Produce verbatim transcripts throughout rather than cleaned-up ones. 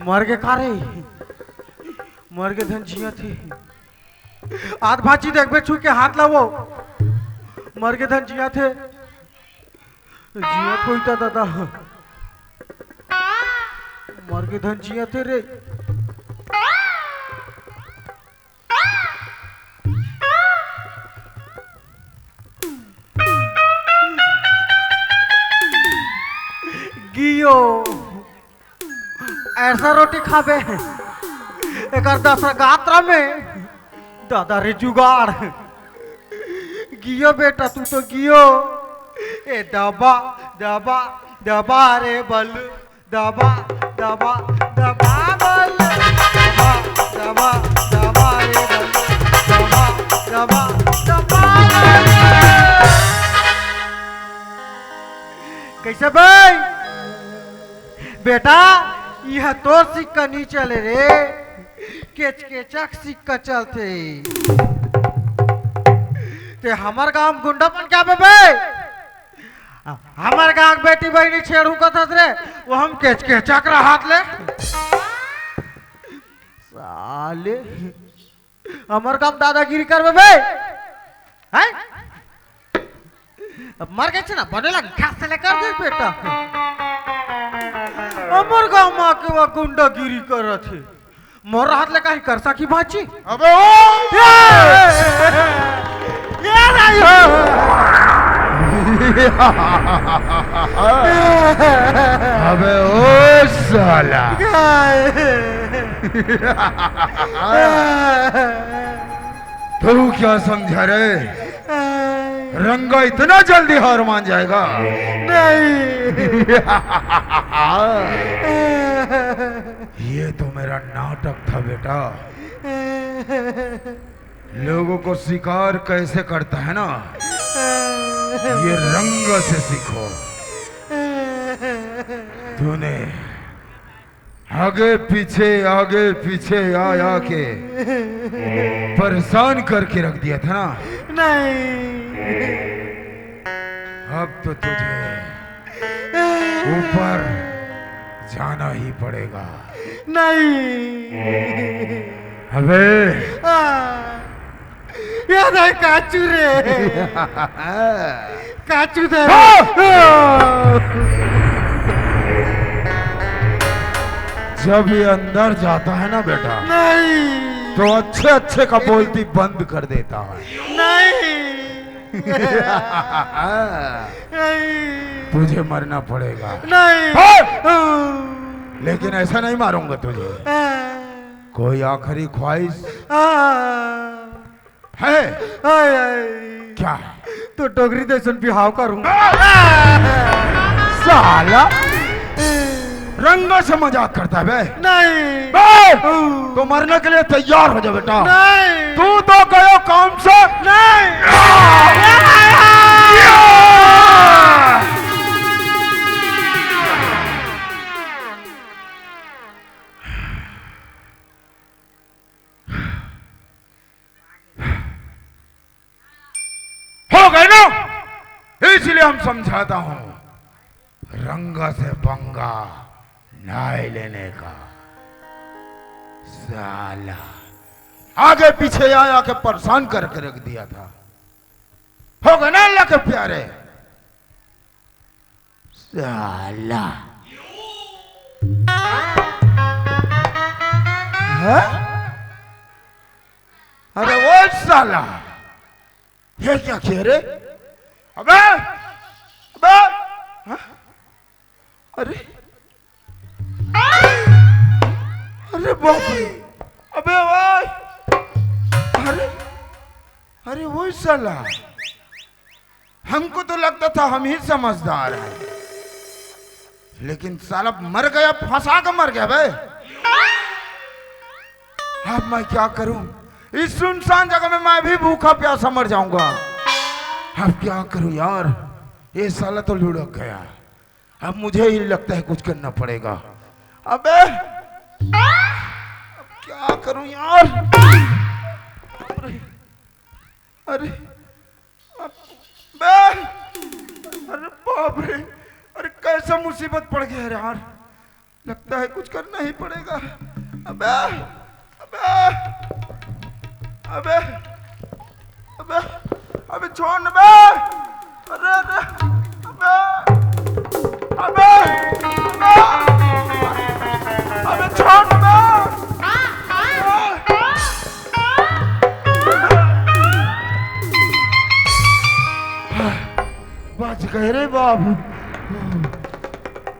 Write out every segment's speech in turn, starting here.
मर गे का रे? मर गे धन जियत हे। आत भांची देखबे छू के हाथ ला वो। मर गे धन जियत हे। जियत होई त दादा। मर गे धन जियत हे रे। गियो। ऐसा रोटी खाबे, एकर दस गात्र में। दादा रे जुगाड़। गियो बेटा, तू तो गियो। ए दबा, दबा, दबा रे बल। दबा, दबा, दबा बल। दबा, दबा, दबा रे बल। दबा, दबा, दबा बल। कैसे भाई? बेटा, इह तोर सिक्का नी चले रे, केचकेचक सिक्का चलथे। ते हमर गांव गुंडा बन के आबे बे? हमर गांव बेटी बहिनी छेड़ू कथस रे, वो हम केचकेचक रहत ले। साले। हमर गांव दादागिरी करबे बे? हैं? अब मर गए ना, बने लग घास से लेकर दे बेटा। हमर गांव मां के वो गुंडागिरी करत हे। मोर हाथ ले कहीं कर सकी भांची? अबे ओ! ये! ये नहीं हो। अबे ओ साला। तू क्या समझा रे? रंगा इतना जल्दी हार मान जाएगा? नहीं। ये तो मेरा नाटक था बेटा। लोगों को शिकार कैसे करता है ना, ये रंग से सीखो। तूने आगे पीछे, आगे पीछे आ आके परेशान करके रख दिया था ना। नहीं। अब तो तुझे ऊपर जाना ही पड़ेगा। नहीं। अबे। आ, ये नहीं काचू रे। काचू दे। हाँ। जब ये अंदर जाता है ना बेटा, नहीं। तो अच्छे अच्छे का बोलती बंद कर देता है। नहीं। नहीं। तुझे मरना पड़ेगा। नहीं। हाँ। लेकिन ऐसा नहीं मारूंगा तुझे। हाँ। कोई आखिरी ख्वाहिश? हाँ। है? आय, आय। क्या है? तो डोगरी जैसन बिहाव करूंगा। साला, रंगों से मजाक करता है बे। नहीं। बे, हम्म। तो मरने के लिए तैयार हो जा बेटा। नहीं। तू तो गयो काम से। नहीं। हो गए ना, इसलिए हम समझाता हूं, रंगा से पंगा नहीं लेने का। साला आगे पीछे आया के परेशान करके रख दिया था। हो गए ना अल्लाह के प्यारे। साला। हैं? अरे वो साला, ये क्या किया रे? अबे, अबे, हाँ? अरे, अरे बाप रे, अबे भाई, अरे, अरे वो साला, हमको तो लगता था हम ही समझदार हैं, लेकिन साला मर गया, फंसा के मर गया बे। अब मैं क्या करूं, इस सुनसान जगह में मैं भी भूखा प्यासा मर जाऊंगा। अब क्या करूं यार, ये साला तो लुढ़क गया। अब मुझे ही लगता है कुछ करना पड़ेगा। अबे, अब क्या करूं यार? अरे, अबे, अरे बाप रे, अरे कैसा मुसीबत पड़ गया यार। लगता है कुछ करना ही पड़ेगा। अबे, अबे, अबे, अबे, अबे छोड़ ना बे। अरे, अरे, अबे, अबे, अबे, अबे छोड़ ना बे। बच गए रे बाबू,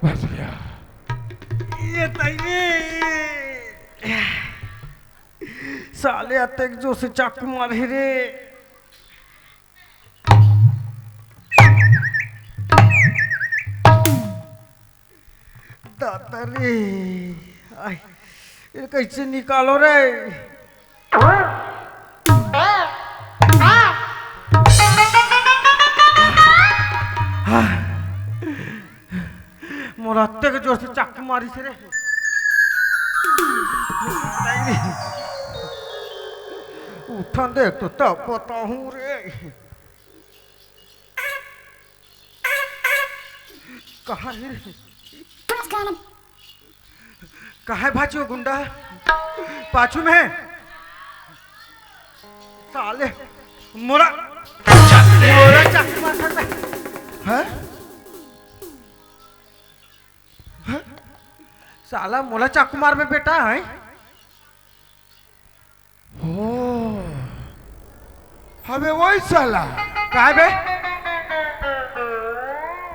बच गया। ये तइने साले अतेक जोर से चाकू मारे रे। दादा रे, आय, ये कैसे निकालो रे? मोला अतेक जोर से चाकू मारिस रे। उठन दे तो तब बताहूँ रे। कहाँ हे रे? कहाँ हे भाजी वो गुंडा? पाछू में हे। साले, मोला, मोला चाकू मार सकता है। हैं? हैं? साला मोला चाकू मारबे बेटा, हैं? ओ, अबे वही साला। काय बे?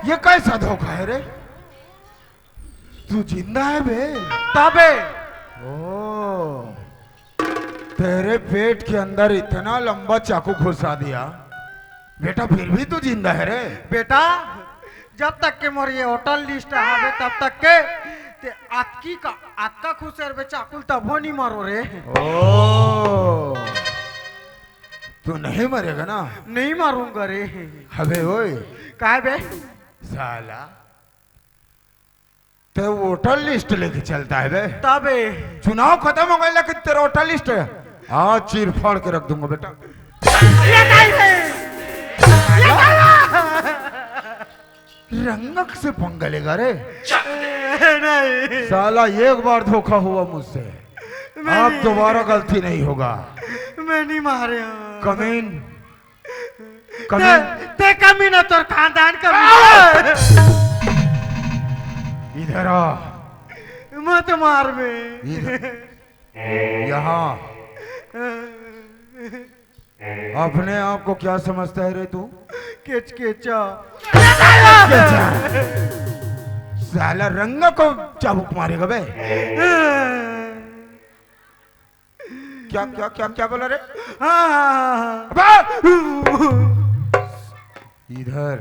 ये कैसा धोखा है रे? तू जिंदा है बे? तबे। ओ, तेरे पेट के अंदर इतना लंबा चाकू घुसा दिया बेटा, फिर भी तू जिंदा है रे। बेटा, जब तक के मोर ये वोटर लिस्ट हवे, तब तक के ते अतकी का, अतका खुसेरबे चाकू ल तभो नहीं मारो रे। ओ, तू नहीं मरेगा ना? नहीं मारूंगा रे। अबे ओए। काय बे? साला, ते वोटर लिस्ट लेके चलता है बे? तबे। चुनाव खत्म हो गया, लेकिन तेरा वोटर लिस्ट है। आज चीर फाड़ के रख दूंगा बेटा। ये नहीं रे। ये नहीं। रंगक से पंगा लेगा रे। नहीं। साला, एक बार धोखा हुआ मुझसे, मैं अब नहीं। दोबारा गलती नहीं होगा। मैं नहीं मारे हूँ। कमीन, कमीन। ते, ते कमीन, तोर खानदान कमीन। इधर आ। मत मार बे। इधर। यहाँ। अपने आप को क्या समझता है रे तू? केचकेचा। केचकेचा। साला रंगा को चाबुक मारेगा बे। क्या, क्या, क्या, क्या बोला रे? हाँ, हाँ, हाँ, हाँ। अबे! इधर।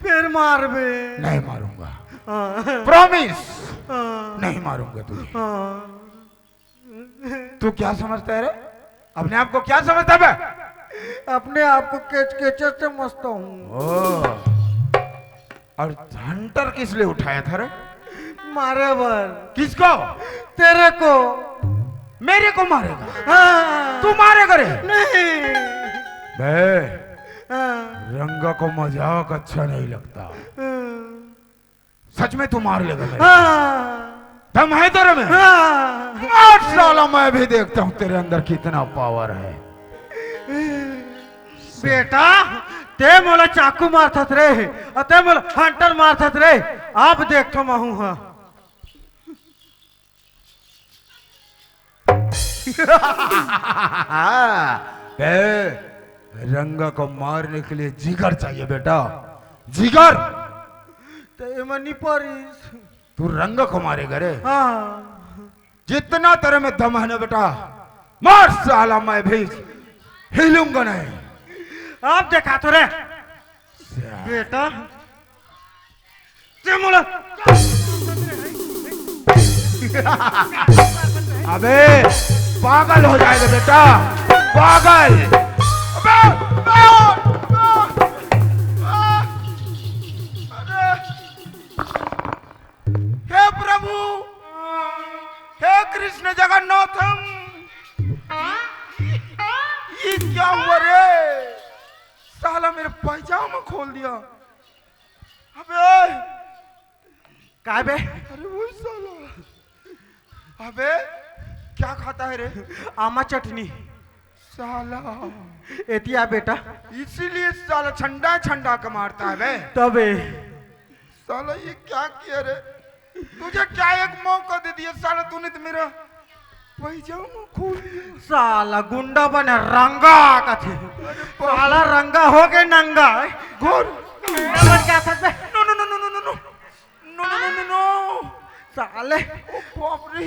फिर मार बे। नहीं मारूंगा। हाँ। Promise। हाँ। नहीं मारूंगा तुझे। हाँ। तू क्या समझता है रे? अपने आप को क्या समझता है बे? अपने आप को केचकेचा समझता हूँ। ओ। और हंटर किस लिए उठाया था रे? मारे बर। किसको? तेरे को। मेरे को मारेगा? हाँ। तू मारेगा रे? नहीं। बे, हाँ। रंगा को मजाक अच्छा नहीं लगता। हाँ। सच में तू मार लेगा मेरे को? हाँ। दम है तेरे में? हाँ। मार साला, मैं भी देखता हूँ तेरे अंदर कितना power है। बेटा, ते मोला चाकू मारथस रे, अउ ते मोला हंटर मारथस रे, अब देखथों महूं हा। ए, रंगा को मारने के लिए जिगर चाहिए बेटा, जिगर। ते एमा नी पारिस। तू रंगा को मारेगा रे? हाँ। जितना तेरे में दम है ना बेटा, मार साला, मैं भी हिलूंगा नहीं। अब देखा तो रे। बेटा, ते मोला। अबे, पागल हो जाएगा बेटा, पागल। अबे, आ, आ, आ, अरे। हे प्रभु, हे कृष्ण जगन्नाथम, ये क्या हुआ रे? साला मेरा पैजामा खोल दिया। अबे, काय बे? अरे वो साला। अबे, क्या खाता है रे? आमा चटनी। साला। एती आ बेटा। इसीलिए साला छंडा छंडा का मारता है बे। तबे। साला ये क्या किया रे? तुझे क्या एक मौका दे दिया साला तूने तो मेरा पैजामा खोल दिया। साला गुंडा बने रंगा कथे। अरे बाप। साला रंगा हो के नंगा। घोर। गुंडा बन के आथस बे? No, no, no, no, no, no, no। No, no, no, no, no। साले। ओ बाप रे।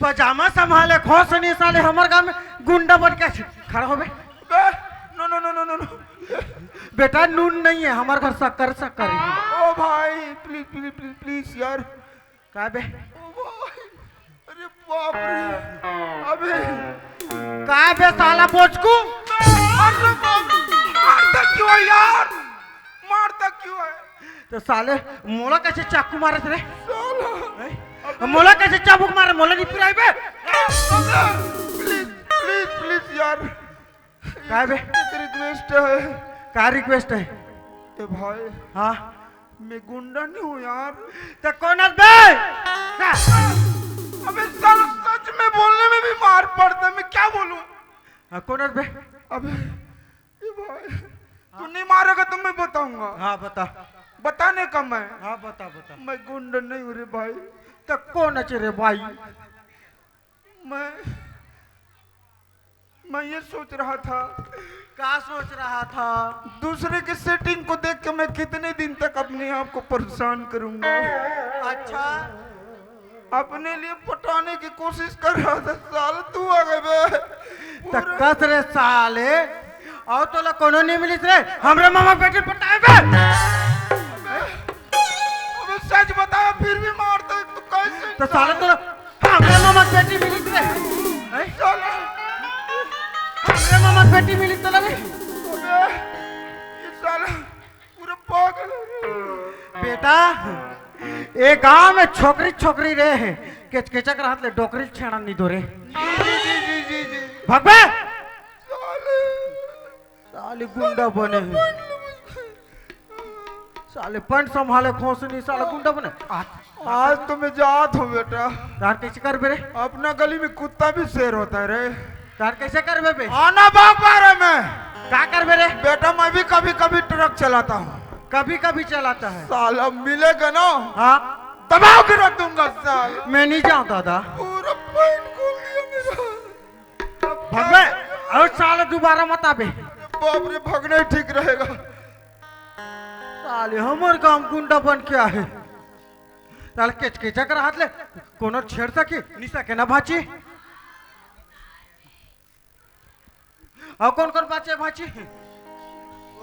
पजामा संभाले खोस नहीं साले, हमर गांव में गुंडा बन के खड़ा हो बे। बे, no, no, no, no, no, no। बेटा, नून नहीं है, हमर घर शक्कर, शक्कर है। ओ भाई, please, please, please, please यार। का बे? ओ भाई, अरे बाप रे। अबे। का बे साला बोचकू? अरे बाप, मारता क्यों है यार? मारता क्यों है? तो साले मोला कैसे चाकू मारत रे? साला। हैं? मोला कैसे चाबुक मारे? मोला नहीं पिराई बे। अबे, please, please, please यार। का बे? एक request है। का request है? ए भाई। हाँ। मैं गुंडा नहीं हूँ यार। तो कौन है बे? अबे साला सच में बोलने में भी मार पड़ता है, मैं क्या बोलूँ? हाँ, कौन है बे? अबे, ए भाई, तू नहीं मारेगा तो मैं बताऊंगा। हाँ, बता। बताने का मैं। हाँ, बता, बता। मैं गुंडा नहीं हूँ रे भाई। तो कौन है रे भाई? मैं, मैं ये सोच रहा था। का सोच रहा था? दूसरे की setting को देख के मैं कितने दिन तक अपने आप को परेशान करूंगा? अच्छा। अपने लिए पटाने की कोशिश कर रहा था, साल तू आ गए बे। त पूरा कस रे साले, अउ तोला कोनो नहीं मिलिस रे, हमरे मामा बेटी पटाए बे। अबे सच बताया, फिर भी मारता है, तू कैसे तो साले इंसान? तोला हमरे मामा बेटी मिलिस रे। हैं? साला। हमरे मामा बेटी मिलिस तोला रे। अबे, ये साला पूरा पागल हो गया। बेटा, ए गांव में छोकरी छोकरी रे, केचकेचक रहत ले डोकरी छेड़ा नहीं दो रे। जी, जी, जी, जी, जी। भगबे। साले। साले गुंडा बने हैं। साले पैंट संभाले खोसनी, साले गुंडा बने। आज, आज तो मैं जात हूँ बेटा। तार कैसे करबे रे? अपना गली में कुत्ता भी शेर होता है रे। तार कैसे करबे बे? आना बाग बारे में। का करबे रे? बेटा मैं भी कभी कभी ट्रक चलाता हूँ। कभी कभी चलाता है। साला मिलेगा ना? हाँ। दबा के रख दूंगा साला। मैं नहीं जाऊँ दादा। पूरा पैंट खोल दिया मेरा। भगबे, अउ साले दोबारा मत आबे। बाप रे, भगना ही ठीक रहेगा। साले हमर गांव गुंडा बन के आहे। साले केचकेचक रहत ले कोनो छेड़ सकी, नहीं सके ना भाची। अउ कौन कौन बाचे भाची?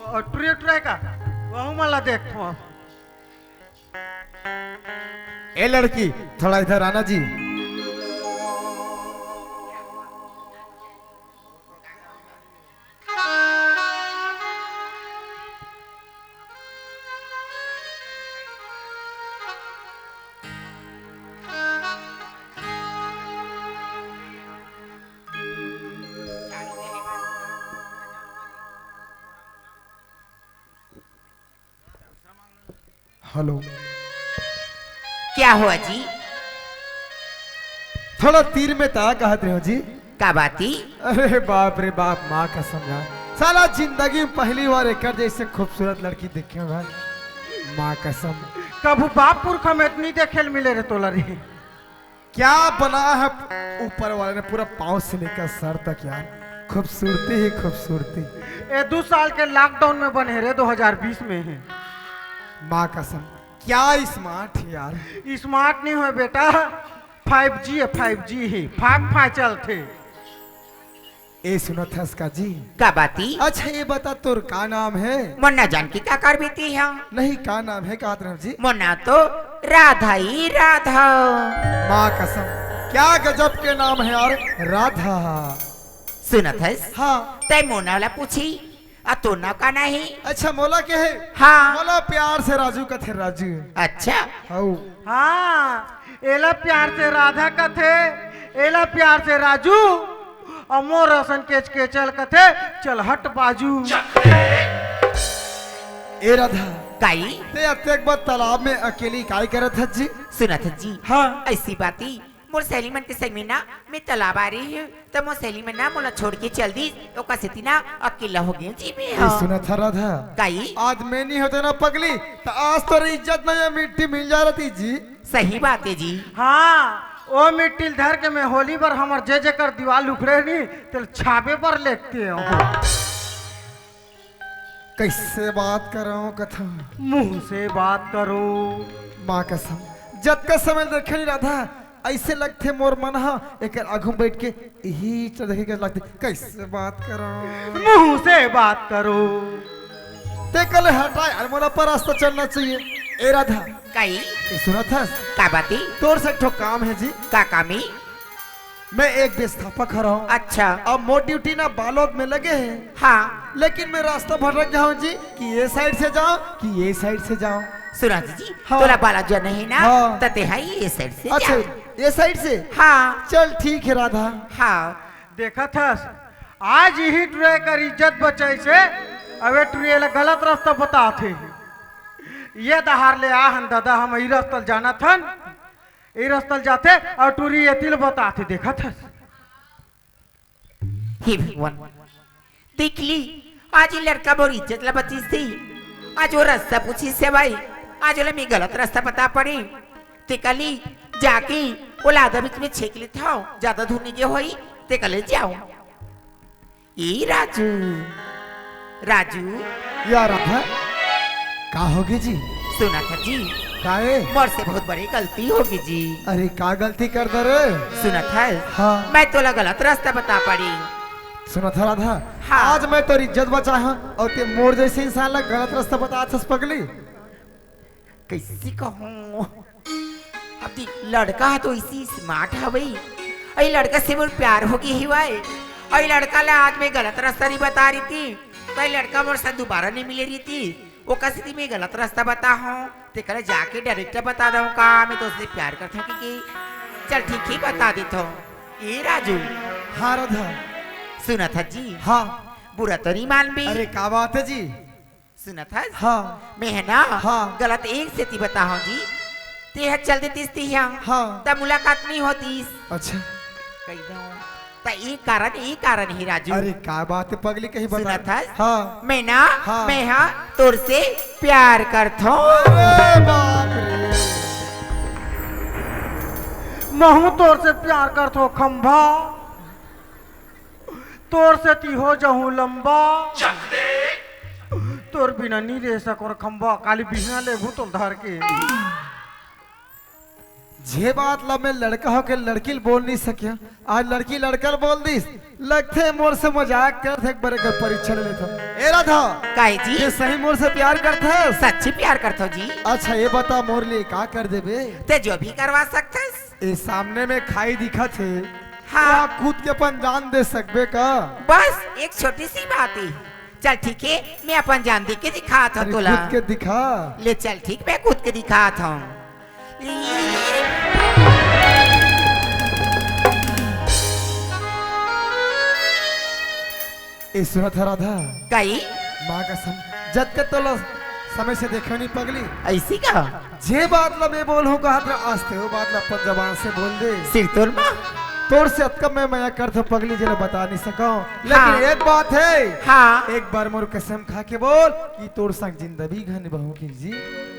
अउ ट्रियो ट्राई का, वहू मन ला देखथों अब। ए लड़की, थोड़ा इधर आना जी। हेलो। क्या हुआ जी? थोड़ा तीर में ता कहत रहे हो जी। का बाती? अरे बाप रे बाप, माँ कसम यार, साला जिंदगी में पहली बार एकर जैसे खूबसूरत लड़की देखे हो भाई, माँ कसम। कभू बाप पुरखा में इतनी देखे ल मिले रे तोला रे। क्या बनाया है ऊपर वाले ने, पूरा पाँव से लेकर सर तक यार, खूबसूरती ही खूबसूरती। ए दू साल के लॉकडाउन में बने रे, दो हज़ार बीस में है। माँ कसम, क्या स्मार्ट है यार। स्मार्ट नहीं हो बेटा, फ़ाइव जी है, फ़ाइव जी है, फाक फा चलथे। ए सुनत हस का जी? का बाती? अच्छा ये बता, तोर का नाम है? मोर नाम जानकी का कर बीती है? नहीं, का नाम है कहत रहे जी? मोर नाम तो राधा ही राधा। माँ कसम, क्या गजब के नाम है यार, राधा। सुनत हस? हाँ। तै मोर नाम ला पूछी, आ तोर नाम का नहीं? अच्छा मोला के है? हाँ। मोला प्यार से राजू कथे, राजू। अच्छा। हऊ। हाँ, एला प्यार से राधा कथे, एला प्यार से राजू, अउ मोर असन केचकेचल कथे, चल हट बाजू। ए राधा, काई? ते अतेक बड़ तालाब में अकेली काय करत हस जी? सुनत हस जी? हाँ। अइसी बात हे, मोर सहेली मन के संग में ना, मैं तालाब आय रहेंव, त मोर सहेली मन ना मोला छोड़ के चल दिस, ओकर सेती ना अकेला हो गेंव जी मैं ह। सुनत हस राधा? काई? आज मैं नइ होतेंव ना पगली, त आज तोर इज्जत ना ये मिट्टी मिल जाय रहतिस जी। सही बात हे जी। हाँ, ओ मिट्टी ल धर के मैं होली बर हमर जे जेकर दीवाल उखड़े रही, तेला छाबे बर लेगतेंव। कइसे बात करंव कथंव? मुंह से बात करो। माँ कसम, जतका समय देखेंव नी राधा, अइसे लगथे मोर मन ह एकर आघू म बइठ के इही चीज देखे के लगथे। कइसे बात करंव? मुंह से बात करो। ते कले हटा यार, मोला अपन रास्ता चलना चाहिए। ए राधा, काई? ए, सुनत हस? का बात हे? तोर से एक ठो काम हे जी। का काम हे? मैं एक व्यवस्थापक हरंव। अच्छा। अब मोर ड्यूटी ना बालोद में लगे हे। हाँ। लेकिन मैं रास्ता भटक जाहूं जी, कि ये साइड से जांव, कि ये साइड से जांव। सुनत हस जी, हाँ। तोला बालोद जाना हे ना, हाँ। त ते हा ये साइड से अच्छा, जा। ये साइड से? हाँ। चल ठीक हे राधा। हाँ। देखत हस, आज इही टुरी कर इज्जत बचाइस हे, अब ए टुरी एला गलत रास्ता बतात हे। ये डहर ले आ हन दादा, हम इही रास्ता ल जानत हन, इही रास्ता ल जाथे अउ टुरी एती ल बतात हे, देखत हस। हे भगवान, देख ली, आज ये लड़का मोर इज्जत ला बचाइस हे। आज ओ रास्ता पूछिस हे भाई, आज ओला मैं गलत रास्ता बता पड़ेंव। ते कले जाके ओला आधा बीच में छेंक लेथंव, जादा दूर नइ गे होही, ते कले जाओ। ए राजू, राजू। या राधा, का होगे जी? सुनत हस जी? काहे? मोर से बहुत बड़े गलती होगे जी। अरे, का गलती कर दे रे? सुनत हस? हाँ। मैं तोला गलत रास्ता बता पड़ेंव। सुनत हस राधा? हाँ। आज मैं तोर इज्जत बचाय हंव अउ ते मोर जइसे इंसान ला गलत रास्ता बतात हस पगली। कइसे कहूं? अब देख, लड़का ह तो अइसे smart हवे, अउ ए लड़का से मोर प्यार होगे हवय, अउ ए लड़का ला आज मैं गलत रास्ता नइ बता रहितेंव, त ए लड़का मोर साथ दुबारा नइ मिले रहितिस, ओकर सेती मैं गलत रास्ता बतात हंव, ते कले जाके direct बता देहूं का मैं तोर से प्यार करथंव कहिके। चल ठीक हे, बता देथंव। ए राजू। हाँ राधा। सुनत हस जी? हाँ। बुरा तो नइ मानबे? अरे का बात हे जी? सुनत हस? हाँ। मैं ह ना हाँ। गलत एक सेती बतात हंव जी। ते ह चल देतिस तिहां। हाँ। त मुलाकात नइ होतिस। अच्छा। कहि दंव। त ए कारण, ए कारण हे राजू। अरे का बात हे पगली, कहीं बता। सुनत हस? हाँ। मैं ना, हाँ। मैं ह तोर से प्यार करथंव। अरे बाप रे। महूं तोर से प्यार करथंव खंभा। तोर सेती हो जाहूं लंबा। तोर बिना नइ रह सकों रे खंभा, काली बिहनिया लेगहूं तोला धर के। जे बात ला मैं लड़का होके लड़की ल बोल नइ सकेंव, आज लड़की लड़का ल बोल दिस। लगथे मोर से मजाक करत हे, एक बार एकर परीक्षा ले लेथंव। ए राधा। काहे जी? ते सही मोर से प्यार करथस? सच्ची प्यार करथंव जी। अच्छा, ए बता, मोर लिए का कर देबे? ते जो भी करवा सकथस। ए सामने में खाई दिखत हे, हाँ। वहाँ कूद के अपन जान दे सकबे का? बस एक छोटी सी बात हे। चल ठीक हे, मैं अपन जान दे के दिखात हंव अरे तोला। कूद के दिखा। ले चल ठीक, मैं कूद के दिखात हंव। ए सुनत हस राधा? काई? माँ कसम, जतका तोला समय से देखेंव नी पगली। अइसे का? जे बात ला मैं बोलहूं कहत रहे, आज ते ओ बात ला अपन जबान से बोल दे। सिरतोर माँ। तोर से अतका मैं मया करथंव पगली, जेला बता नइ सकंव। लेकिन हाँ। एक बात हे। हाँ। एक बार मोर कसम खा के बोल कि तोर संग जिंदगी भर निभाहूं कहिके जी।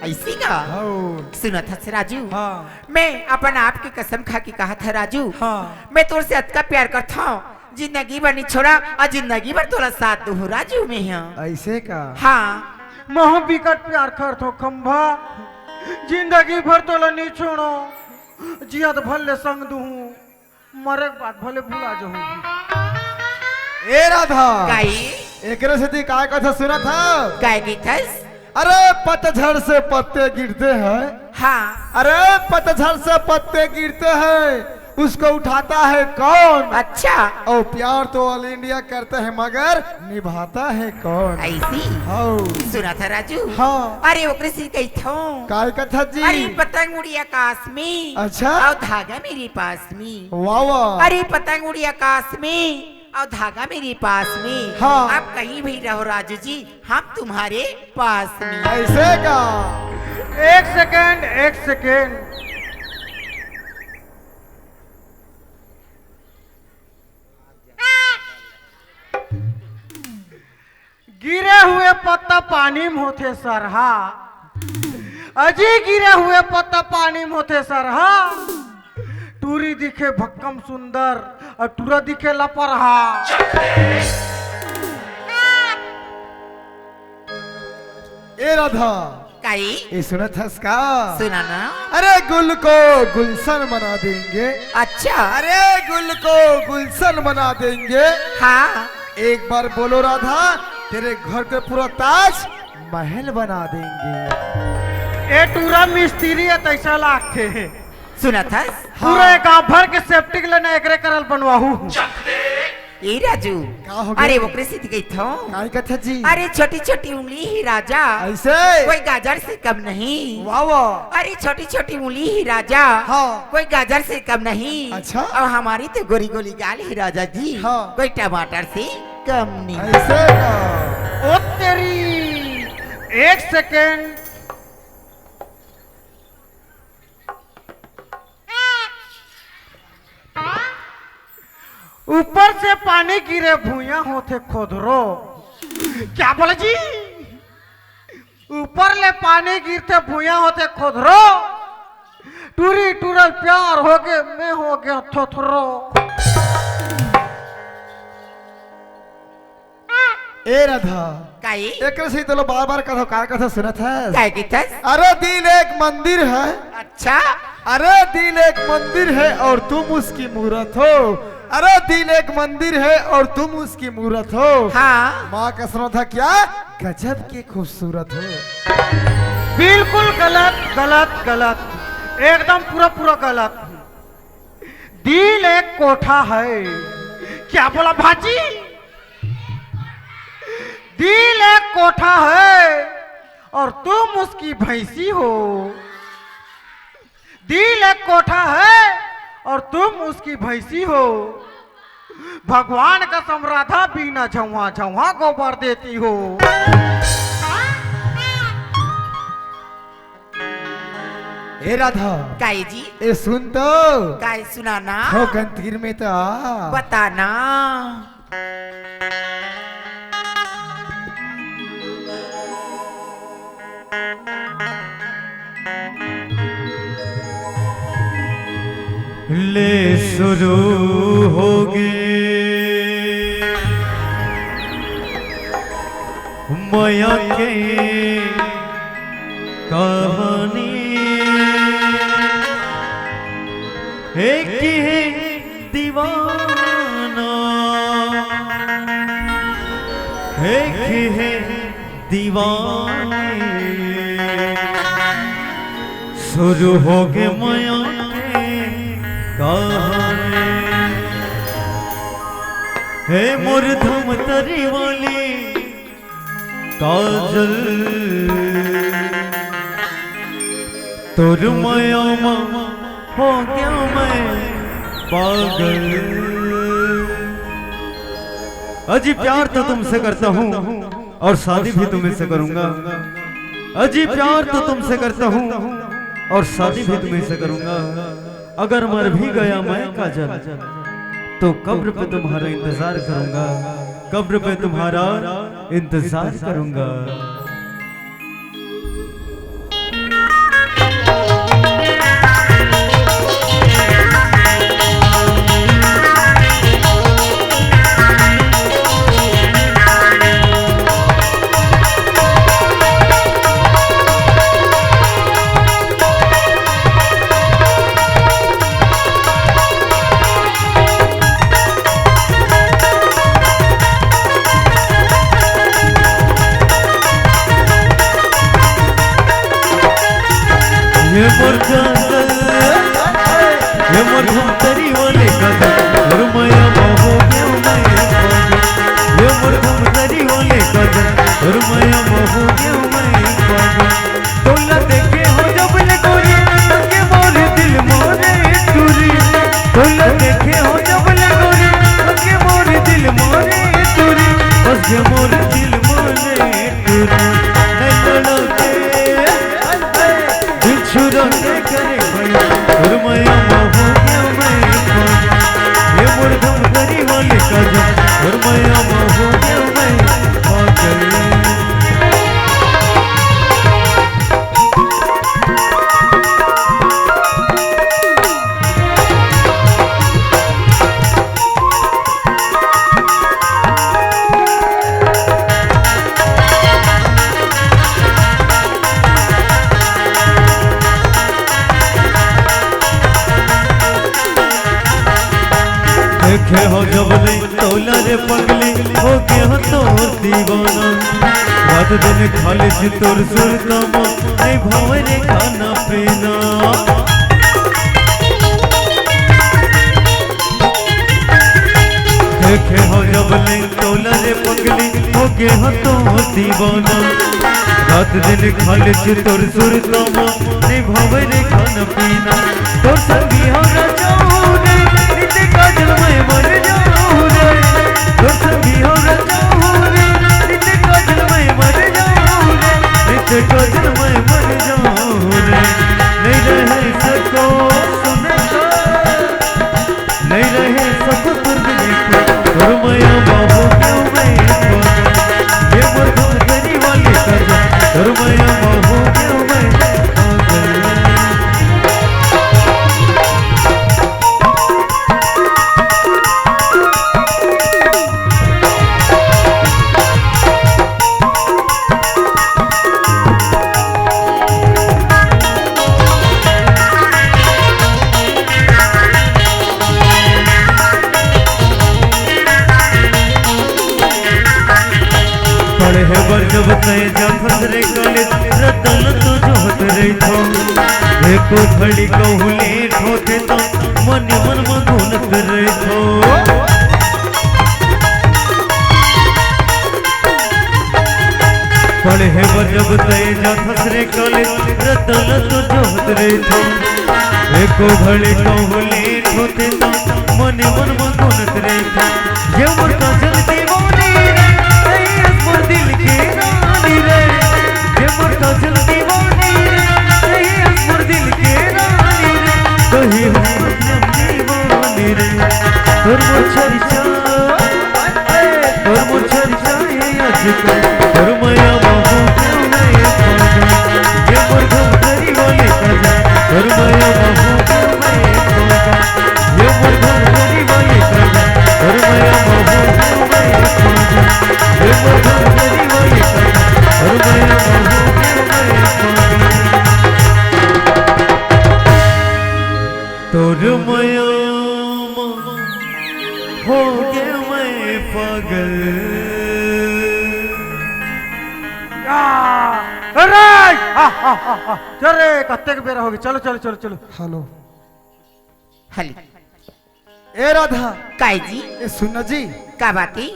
अइसे का? हाँ। सुनत हस राजू? हाँ। मैं अपन आप के कसम खा के कहत हंव राजू। हाँ। मैं तोर से अतका प्यार करथंव, जिंदगी भर नइ छोड़ंव अउ जिंदगी भर तोला साथ दूहूं राजू मैं ह। अइसे का? हाँ। महूं बिकट प्यार करथंव खंभा, जिंदगी भर तोला नइ छोड़ंव, जियत भर ले संग दूहूं, मरे के बाद भले भुला जाहूं। ए राधा। काई? एकरे सेती काय कथंव सुनत हस? काय कथस? अरे पतझड़ से पत्ते गिरते हैं। हाँ। अरे पतझड़ से पत्ते गिरते हैं, उसको उठाता है कौन? अच्छा। और प्यार तो all India करते हैं मगर निभाता है कौन? अइसे? हाँ। सुनत हस राजू? हाँ। अरे ओकरे से कहिथंव। काय कथस जी? अरे पतंग उड़ी आकाश में। अच्छा। और धागा मेरे पास में। वाह वाह। अरे पतंग उड़ी आकाश में और धागा मेरे पास में। हाँ। आप कहीं भी रहो राजू जी, हम तुम्हारे पास में। ऐसे का? एक सेकंड, एक सेकंड। गिरे हुए पत्ता पानी में होथे सरहा। अजी, गिरे हुए पत्ता पानी में होथे सरहा। टूरी दिखे भक्कम सुंदर और टूरा दिखे लपरहा। ए राधा, काई? ए सुनत हस का? सुना ना। अरे गुल को गुलशन बना देंगे। अच्छा। अरे गुल को गुलशन बना देंगे। हाँ। एक बार बोलो राधा, तेरे घर के पूरा ताज महल बना देंगे। ए टूरा मिस्त्री है, तैसा लागथे। सुनत हस? हाँ। पूरा एक गांव भर के सेप्टिक लेना एकरे करल बनवाहू। ए राजू, का हो गया? अरे ओकरे से कहिथो। काई कथा जी? अरे छोटी छोटी उंगली ही राजा, ऐसे? कोई गाजर से कम नहीं। वाह वाह। अरे छोटी छोटी उंगली ही राजा, हाँ। कोई गाजर से कम नहीं। अच्छा। और हमारी तो गोरी गोरी गाल ही राजा जी, हाँ। कोई टमाटर से कम नहीं। ऐसे का? ओ तेरी, एक सेकेंड। ऊपर से पानी गिरे भुइयां होथे खोदरो। क्या बोले जी? ऊपर ले पानी गिरथे भुइयां होथे खोदरो। टूरी टूरल प्यार होगे, मैं हो गया थोथरो। ए राधा, काई? एकरे से तोला बार बार कथो, का कथो सुनत हस? काय कथस? अरे दिल एक मंदिर है। अच्छा। अरे दिल एक मंदिर है और तुम उसकी मूरत हो। अरे दिल एक मंदिर है और तुम उसकी मूरत हो। हाँ। माँ कसम था क्या गजब के खूबसूरत हो। बिल्कुल गलत, गलत, गलत, एकदम पूरा पूरा गलत। दिल एक कोठा है। क्या बोला भाजी? दिल एक कोठा है और तुम उसकी भैंसी हो। दिल एक कोठा है और तुम उसकी भैंसी हो। भगवान कसम राधा बिना झौहा झौहा गोबर देती हो। ए राधा। काय जी? ए सुन तो। काय सुना ना? हो गंतीर में तो आ। बता ना। ले शुरू होगे मया के कहानी। एक है दीवाना, एक है दीवानी। शुरू होगे मया के कहानी। हे मोर धमतरी वाली काजल, तोर मया मा हो गया मैं पागल। अजी प्यार तो तुमसे करता हूँ और शादी भी तुम्हें से करूंगा। अजी प्यार तो तुमसे करता हूँ और शादी भी तुम्हें से करूंगा। अगर मर भी गया मैं काजल, तो कब्र पे तुम्हारा इंतजार करूंगा, कब्र पे तुम्हारा इंतजार करूंगा। मोर धमधरी वाले काजल, तोर मया मा हो गेंव मैं पागल। देखे हंव जब ले तोला रे पगली, हो गेंव तोर दीवाना। रात दिन खाली जी तोर सुरता मा, नइ भावे रे खाना पीना। देखे हंव जब ले तोला रे पगली, हो गेंव तोर दीवाना। रात दिन खाली जी तोर सुरता मा, नइ भावे रे खाना पीना। तोर संगी हंव राजा हंव रे, नित काजल मैं मर जाहूं रे। तोर संगी हंव राजा हंव रे, नित काजल मैं मर जाहूं रे। नित काजल मैं मर जाहूं रे। नइ रहे सकों, सुन तो। नइ रहे सकों तोर बिन, तोर मया मा हो गेंव मैं पागल। ये मोर धमधरी वाले काजल, तोर मया मा हो गेंव मैं पागल। पढ़े बर जब तैं जाथस रे कॉलेज, रतन तो जोहत रहिथों। एको घड़ी कहूं लेट होथे त मने मन म गुनत रहिथों। पढ़े बर जब तैं जाथस रे कॉलेज, रतन तो जोहत रहिथों। एको घड़ी कहूं लेट होथे त मने मन म गुनत रहिथों। ये मोर काजल दीवानी रे, तैं हस मोर दिल के रानी रे। ये मोर काजल दीवानी रे, तैं हस मोर दिल के रानी रे। तैं हस मोर दीवानी रे, तोर मोर चर्चा, तोर मोर चर्चा। तोर मया मा हो गेंव मैं पागल, ये मोर धमधरी वाले काजल। तोर मया मा हो गेंव मैं पागल, ये मोर धमधरी वाले काजल। तोर मया मा हो गेंव मैं पागल, ये मोर धमधरी वाले काजल। तोर मया मा हो गेंव मैं पागल। तोर मया मा हो गेंव मैं पागल। आ, अरे! आ, आ, आ, आ, अरे, कतेक बेरा होगे। चलो, चलो, चलो, चलो। हेलो। हेलो। ए राधा। काय जी? ए सुन ना जी। का बात हे?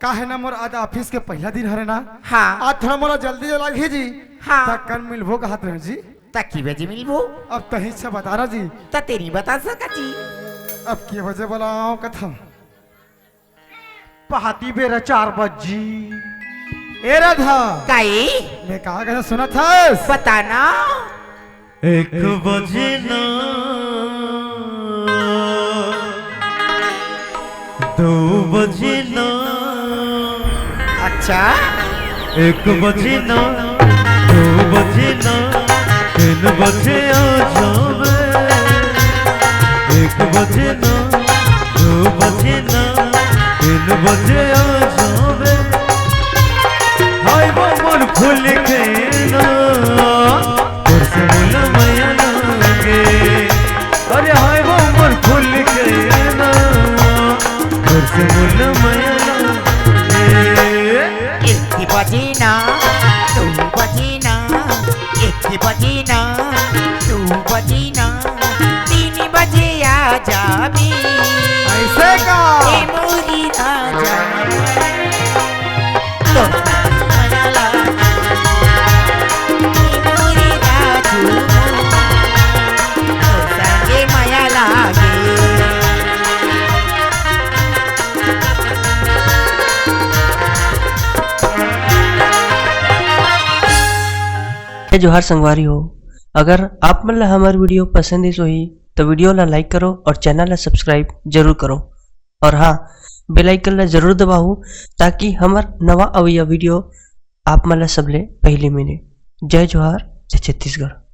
का हे ना, मोर आज ऑफिस के पहला दिन हरे ना। हाँ। आज थोड़ा मोला जल्दी लागही जी। हाँ। त कन मिलबो कहत रहेंव जी। त के बजे मिलबो? अब तहीं से बता ना जी। त तें नइ बता सकस जी। अब के बजे बलाओं कथंव? पहाती बेरा चार बजे। ए राधा। काय? मैं का कहत हंव सुनत हस? बता ना। एक बजे ना, दू बजे ना। अच्छा। एक बजे ना, दू बजे ना, तीन बजे आ जाबे। एक बजे ना, दू बजे ना, तीन बजे आ जाबे। हाय वो मोर फूल के ना, तोर से मोला मया लागे। अरे हाय वो मोर फूल के ना, तोर से मोला मया लागे। एक बजे ना, दू बजे ना, एक बजे ना, दू बजे ना, तीन बजे आ जाबे। अइसे का? ए मोरी राजा। तो मया लागे, ए मोरी राजू, तो संगे मया लागे। जय जोहार संगवारी हो, अगर आप मन ला हमर video पसंद आइस होही, तो video ला like करो और channel ला subscribe जरूर करो। और हाँ, bell icon ला जरूर दबाओ, ताकि हमर नवा अवइया video आप मन ला सबले पहली मिले। जय जोहार, जय छत्तीसगढ़।